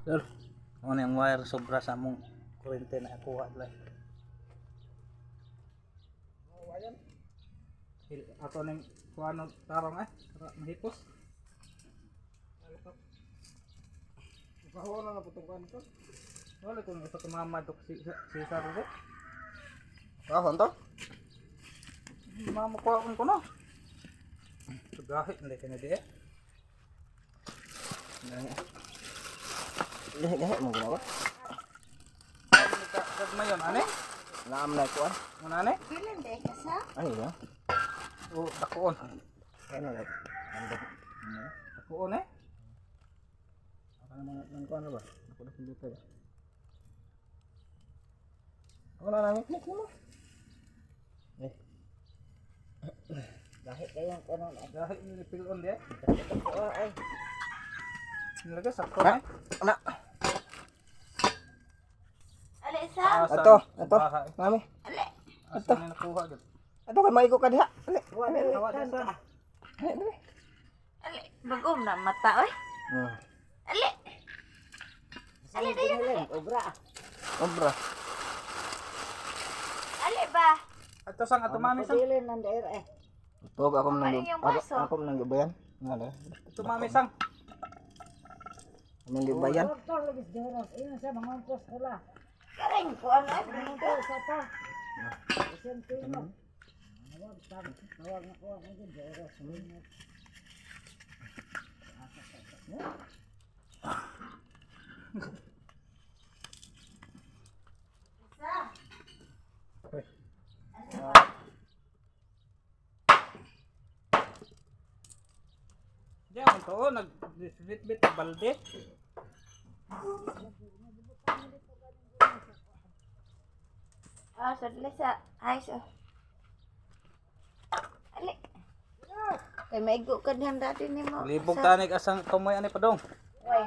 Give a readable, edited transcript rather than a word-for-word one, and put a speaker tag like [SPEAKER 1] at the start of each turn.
[SPEAKER 1] Lol. Ano yung wire sobra sa among kuryente na kuha lang. Ato ning kuha ng tarong eh, para mahipos.
[SPEAKER 2] Kahuan na naputungkan ko.
[SPEAKER 1] Wala kung ito tumama ito si si Sardo.
[SPEAKER 2] Kahuan to?
[SPEAKER 1] Mama kuha ko no. Sugahi hindi kanya di eh.
[SPEAKER 2] Gahi mo ginawa.
[SPEAKER 1] Gagmay yun, ane?
[SPEAKER 2] Naam na kuan.
[SPEAKER 1] Muna ane?
[SPEAKER 3] Bilan day ka sa?
[SPEAKER 2] Ay ya.
[SPEAKER 1] O, dakoon.
[SPEAKER 2] Ano na?
[SPEAKER 1] Dakoon eh.
[SPEAKER 2] Ako naman nang kuan ba? Ako na pindutan ba? Ako na namin click mo. Eh. Gahi kayong kanon ay.
[SPEAKER 1] Gahi ni pilon di eh.
[SPEAKER 2] Ay.
[SPEAKER 1] Nilagay sakto eh.
[SPEAKER 2] Na.
[SPEAKER 3] Ali sa?
[SPEAKER 1] Asan?
[SPEAKER 2] Ato, ato.
[SPEAKER 1] Bahay.
[SPEAKER 2] Mami.
[SPEAKER 3] Ali.
[SPEAKER 1] Asa na nakuha gid?
[SPEAKER 2] Ato kay maigo ka diha. Ali. Ali. Ali.
[SPEAKER 1] Hawa di sa.
[SPEAKER 2] Ali. Ali.
[SPEAKER 3] Ali. Bagom na mata oy. Ali. Ali dayon ali.
[SPEAKER 2] Obra.
[SPEAKER 3] Ali ba?
[SPEAKER 1] Ato sang ato mami sang.
[SPEAKER 2] Ito ako nang
[SPEAKER 3] Ano yung baso?
[SPEAKER 2] ako nang gibayan. Nga na.
[SPEAKER 1] Ato mami sang.
[SPEAKER 2] Nang gibayan.
[SPEAKER 3] Karing ko ano eh.
[SPEAKER 1] Diyan to oh, nag bit bit balde.
[SPEAKER 3] Ah, sadli sa. Ay so. Ali. Kay maigo ka dihan dati nimo.
[SPEAKER 1] Libog tanig asang tumoy ani padong.
[SPEAKER 3] Way.